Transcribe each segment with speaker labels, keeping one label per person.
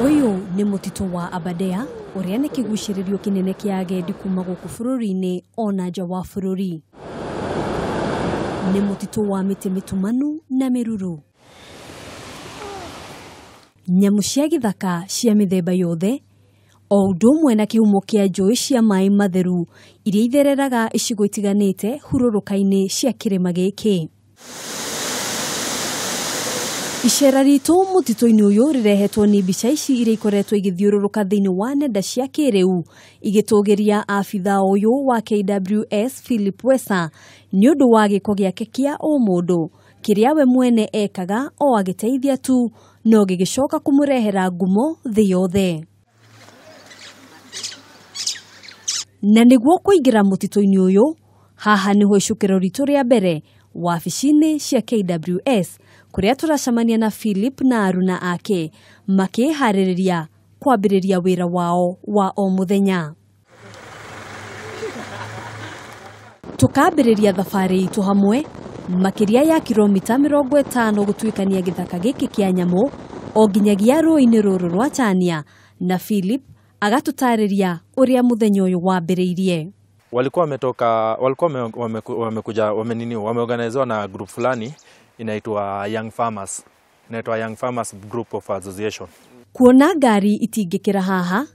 Speaker 1: Ũyũ nĩ mũtitũ wa Aberdare ũrĩa nĩ kĩgucĩrĩrio kĩnene kĩa agendi kuma gũkũ bũrũri-inĩ ona nja wa bũrũri. Nĩ mũtitũ wa mĩtĩ mĩtumanu na mĩruru. Nyamũ cia gĩthaka cia mĩthemba yothe o ũndũ ũmwe na kĩhumo kĩa njũĩ cia maĩ matheru iria ithereraga icigo itiganĩte hurũrũka-inĩ cia kĩrĩma gĩkĩ. Icera ritũ mũtitũ-inĩ ũyũ rĩrehetwo nĩ mbica ici iria ikoretwo igĩthiũrũrũka thĩinĩ wa nenda cia kĩrĩu igĩtũgĩria abithaa ũyũ wa KWS Philip Wesa nĩ ũndũ wa gĩko gĩake kĩa ũmũndũ kĩrĩa we mwene ekaga o agĩteithia tu no gĩgĩcoka kũmũrehera ngumo thĩ yothe. Na nĩguo kũingĩra mũtitũ-inĩ ũyũ haha nĩho icukĩro ritũ rĩa mbere wabici-inĩ cia KWS kũrĩa tũracemania na Philip na aruna ake makĩharĩrĩria kwambĩrĩria wĩra wao wa o mũthenya. Tũkambĩrĩria thabarĩ itũ hamwe makĩria ya kilomita 50 gũtuĩkania gĩthaka gĩkĩ kĩa nyamũ o nginyagia rũĩ-inĩ rũrũ rwa Chania, na Philip agatũtarĩria ũrĩa mũthenya ũyũ wambĩrĩirie.
Speaker 2: Walikuwa wametoka, walikuwa wamekuja, wamenini, wameorganiziwa na group fulani inaitwa Young Farmers. Inaitwa Young Farmers Group of Association.
Speaker 1: Kuona ngari itingĩkĩra haha,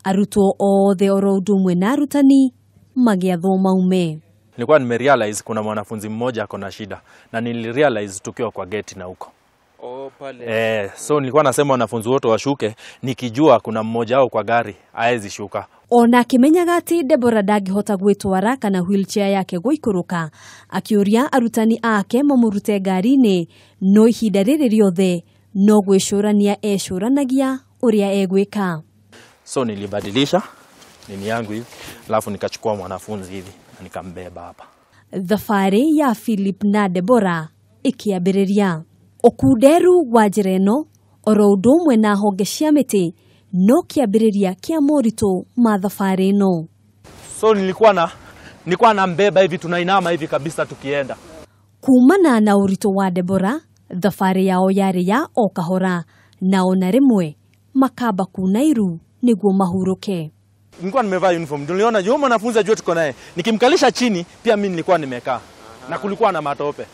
Speaker 1: arutwo othe oro ũndũ ũmwe na arutani magĩathwo maume.
Speaker 2: Nilikuwa nimerealize kuna mwanafunzi mmoja ako na shida na nilirealize tukiwa kwa gate na huko.
Speaker 3: Oh, pale.
Speaker 2: So nilikuwa nasema wanafunzi wote washuke nikijua kuna mmoja wao kwa gari haezi shuka.
Speaker 1: Ona akimenyaga atĩ Deborah ndangĩhota gwĩtwara kana wheelchair yake gũikũrũka, akĩũria arutani ake mamũrute ngari-inĩ, no ihinda rĩrĩ rĩothe no gwĩcũrania ecũranagia ũrĩa egwĩka.
Speaker 2: So nilibadilisha nini yangu hivi, alafu nikachukua mwanafunzi hivi na nikambeba hapa.
Speaker 1: Thabarĩ ya Philip na Deborah ĩkĩambĩrĩria. Ũkunderu wa njĩra ĩno oro ũndũ ũmwe na honge cia mĩtĩ no kĩambĩrĩria kĩa moritũ ma thabarĩ ĩno.
Speaker 2: So nilikuwa na mbeba hivi, tunainama hivi kabisa tukienda.
Speaker 1: Kumana na ũritũ wa Deborah, thabarĩ yao yarĩ ya o kahora na ona rĩmwe makamba kuna iru nĩguo mahurũke.
Speaker 2: Nilikuwa nimevaa uniform, niliona yule mwanafunzi ajue tuko naye. Nikimkalisha chini pia mimi nilikuwa nimekaa na kulikuwa na matope.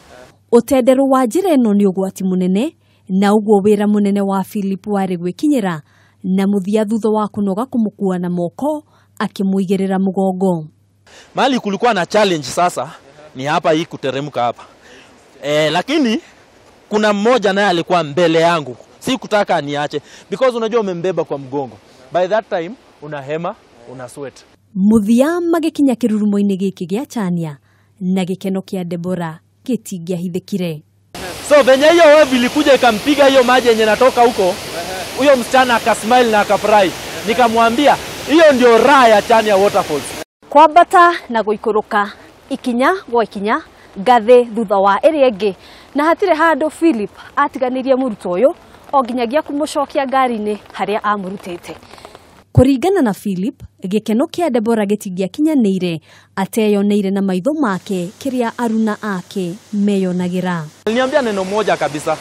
Speaker 1: Ũtenderũ wa njĩra ĩno nĩ ũgwati mũnene na ũguo wĩra mũnene wa Philip warĩ gwĩkinyĩra na mũthia thutha wa kũnoga kũmũkua na moko akĩmũigĩrĩra mũgongo.
Speaker 2: Mahali kulikuwa na challenge sasa ni hapa hii kuteremka hapa. Lakini kuna mmoja naye alikuwa mbele yangu. Sikutaka niache because unajua umembeba kwa mgongo. By that time una hema, una sweat.
Speaker 1: Mũthia magĩkinya kĩrurumo-inĩ gĩkĩ gĩa Chania na gĩkeno kĩa Deborah gĩtingĩahithĩkire.
Speaker 2: So venye hiyo wave ilikuja ikampiga hiyo maji yenye natoka huko, huyo msichana akasmile na akafurahi. Nikamwambia hiyo ndio raha ya Chania Waterfalls.
Speaker 1: Kwambata na gũikũrũka ikinya gwa ikinya ngathĩ thutha wa ĩrĩa ĩngĩ, na hatirĩ handũ Philip atiganĩrie mũrutwo ũyũ o nginyagia kũmũcokia ngari-inĩ harĩa amũrutĩte. Kũringana na Philip, gĩkeno kĩa Deborah gĩtingĩakinyanĩire ateyoneire na maitho make kĩrĩa aruna ake meyonagĩra.
Speaker 2: Aliniambia neno moja kabisa,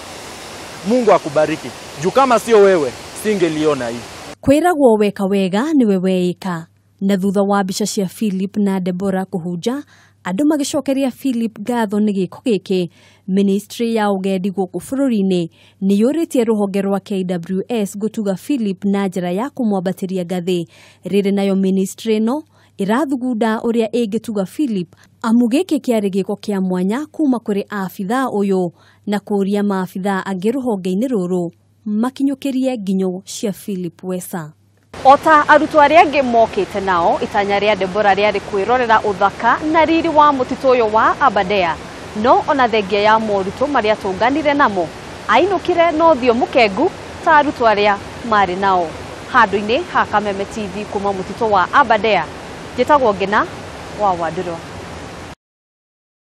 Speaker 2: Mungu akubariki. Juu kama sio wewe singeliona hii.
Speaker 1: Kwĩragwo weka wega nĩwe weĩka. Na thutha wa mbica cia Philip na Deborah kũhunja, andũ magĩcokeria Philip ngatho nĩ gĩko gĩkĩ. Ministry ya ũgendi gũkũ bũrũri-inĩ nĩ yũrĩtie rũhonge rwa KWS gũtuga Philip na njĩra ya kũmwambatĩria ngathĩ. Rĩrĩ nayo ministry ĩno ĩrathugunda ũrĩa ĩngĩtuga Philip amu gĩkĩ kĩarĩ gĩko kĩa mwanya kuma kũrĩ abithaa ũyũ na kũũria maabithaa angĩ rũhonge-inĩ rũrũ makinyũkĩrie nginyo cia Philip Wesa. Ota arutwo arĩa angĩ mokĩte nao, itanya rĩa Deborah rĩarĩ kwĩrorera ũthaka na riri wa mũtitũ ũyũ wa Aberdare, no ona thengia ya moritũ marĩa tũnganire namo ainũkire na ũthiũ mũkengu ta arutwo arĩa marĩ nao. Handũ-inĩ ha Kameme TV kuma mũtitũ wa Aberdare, njĩtagwo Ngina wa Wandũrwa.